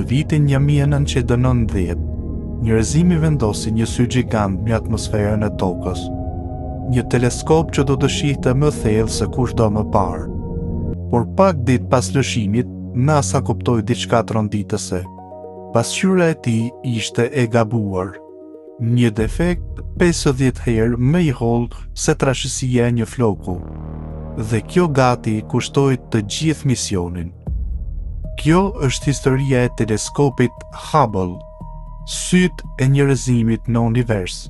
vitin 1990, njerëzimi vendosi një sy gjigant mbi atmosferën e Tokës. Një teleskop që do të shihte më thellë se kushdo më parë. Por pak ditë pas lëshimit, NASA kuptoi diçka tronditëse. Pasqyra e tij ishte e gabuar. Një defekt 50 herë më i hollë se trashësia e një floku. Dhe kjo gati kushtoi të gjithë misionin. Kjo është historia e teleskopit Hubble, sytë e njerëzimit në univers.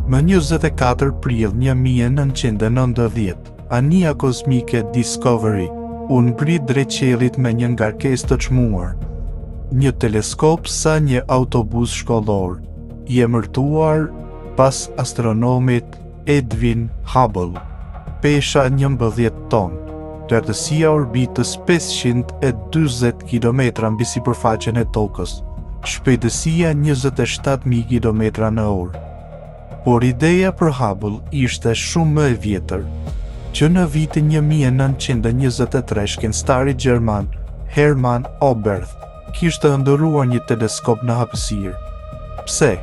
Më 24 prill 1990, anija kozmike Discovery u ngrit drejt qiellit me një ngarkesë të çmuar. Një teleskop sa një autobus shkollor, i emërtuar pas astronomit Edwin Hubble, pesha 11 ton, lartësia e orbitës 540 kilometra mbi sipërfaqen e Tokës, shpejtësia 27.000 kilometra në orë. Por ideja për Hubble ishte shumë më e vjetër. Që në vitin 1923 shkencëtari gjerman Hermann Oberth kishte ëndërruar një teleskop në hapësirë. Pse?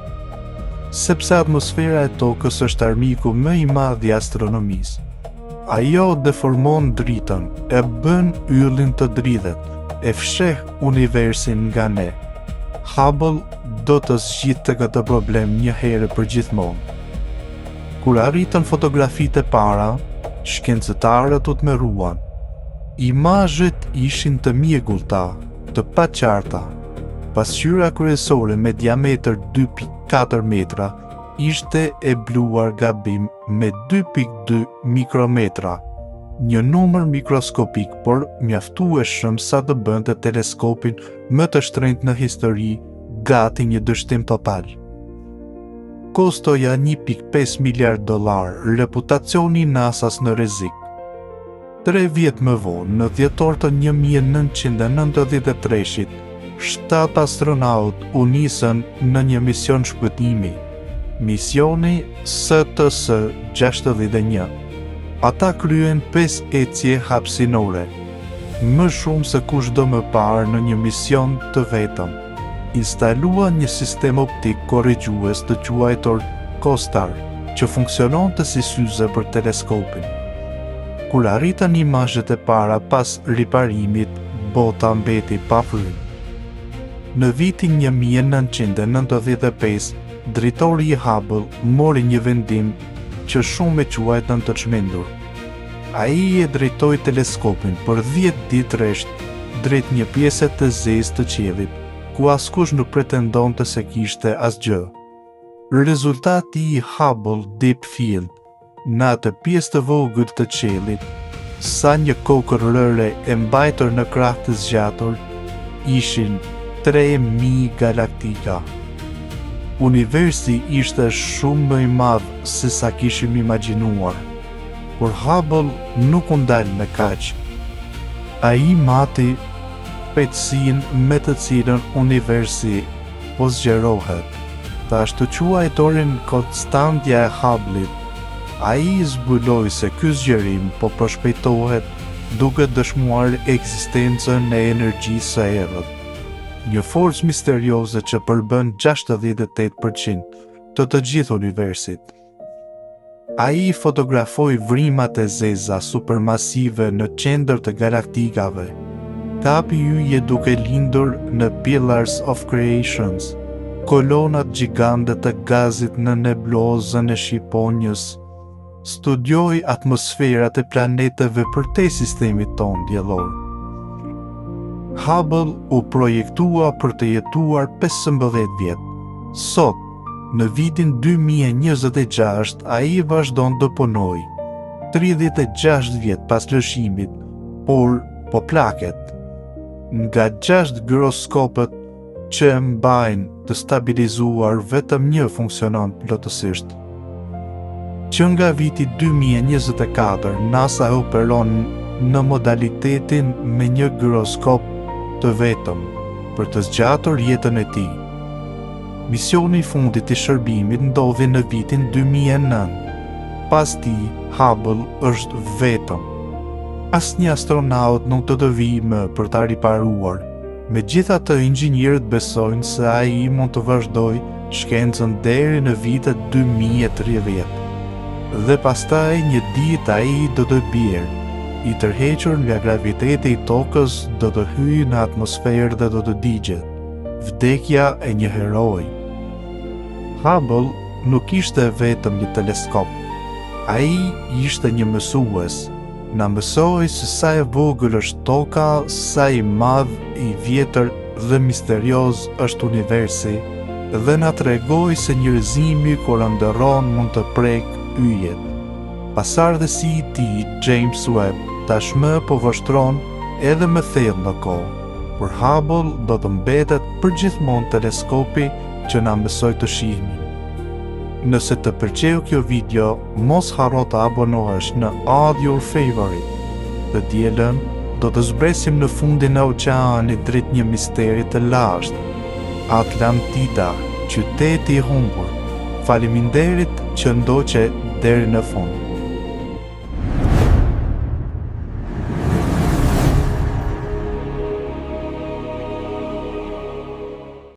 Sepse atmosfera e Tokës është armiku më i madh i astronomisë. Ajo deformon dritën, e bën yllin të dridhet, e fsheh universin nga ne. Hubble do të zgjidhte këtë problem një herë për gjithmonë. Kur arritën fotografitë e para, shkencëtarët u tmerruan. Imazhet ishin të mjegullta, të paqarta. Pasqyra kryesore me diametër 2.4 metra ishte e bluar gabim me 2.2 mikrometra, një numër mikroskopik, por mjaftueshëm sa të bënte teleskopin më të shtrenjtë në histori gati një dështim total. Kostoja 1.5 miliard dollar, reputacioni i NASA-s në rrezik. Tre vjet më vonë, në dhjetor të 1993-shit, shtatë astronautë u nisën në një mision shpëtimi, misioni STS-61. Ata kryen pesë ecje hapësinore, më shumë se kushdo më parë në një mision të vetëm. Instaluan një sistem optik korrigjues të quajtur COSTAR, që funksiononte si syze për teleskopin. Kur arritën imazhet e para pas riparimit, bota mbeti pa frymë. Në vitin 1995, drejtori i Hubble mori një vendim që shumë e quajtën të çmendur. Ai e drejtoi teleskopin për 10 ditë rresht drejt një pjese të zezë të qiellit, ku askush nuk pretendonte se kishte asgjë. Rezultati i Hubble Deep Field në atë pjesë të vogël të qiellit, sa një kokërr rëre e mbajtur në krah të zgjatur, ishin 3000 galaktika. Universi ishte shumë më i madh se sa kishim imagjinuar. Por Hubble nuk u ndal me kaq. Ai mati shpejtësinë me të cilën universi po zgjerohet, të ashtuquajturin konstantja e Hubble-it. Ai zbuloi se ky zgjerim po përshpejtohet duke dëshmuar ekzistencën e energjisë së errët, një forcë misterioze që përbën 68% të të gjithë universit. Ai fotografoi vrimat e zeza supermasive në qendër të galaktikave. Kapi yje duke lindur në Pillars of Creations, kolonat gjigande të gazit në nebulozën e Shqiponjës, studioi atmosferat e planeteve përtej sistemit tonë diellor. Hubble u projektua për të jetuar 15 vjet. Sot, në vitin 2026, ai vazhdon të punojë, 36 vjet pas lëshimit, por po plaket. Nga 6 giroskopët që e mbajnë të stabilizuar, vetëm një funksionon plotësisht. Që nga viti 2024, NASA operon në modalitetin me një giroskop të vetëm për të zgjatur jetën e tij. Misioni i fundit i shërbimit ndodhi në vitin 2009. Pas tij, Hubble është vetëm. Asnjë astronaut nuk do të vijë më për ta riparuar. Megjithatë, inxhinierët besojnë se ai mund të vazhdojë shkencën deri në vitet 2030. Dhe pastaj një ditë ai do të bjerë, i tërhequr nga graviteti i Tokës do të hyjë në atmosferë dhe do të digjet. Vdekja e një heroi. Hubble nuk ishte vetëm një teleskop. Ai ishte një mësues. Na mësoi se sa e vogël është Toka, sa i madh, i vjetër dhe misterioz është universi dhe na tregoi se njerëzimi kur ëndërron mund të prekë yjet. Pasardhësi i tij, James Webb, tashmë po vështron edhe më thellë në kohë, por Hubble do të mbetet përgjithmonë teleskopi që na mësoi të shihnim. Nëse të pëlqeu kjo video, mos harro të abonohesh në Add Your Favorite. Të dielën, do të zbresim në fundin e oqeanit drejt një misteri të lashtë. Atlantida, qyteti i humbur. Faleminderit që ndoqe deri në fund.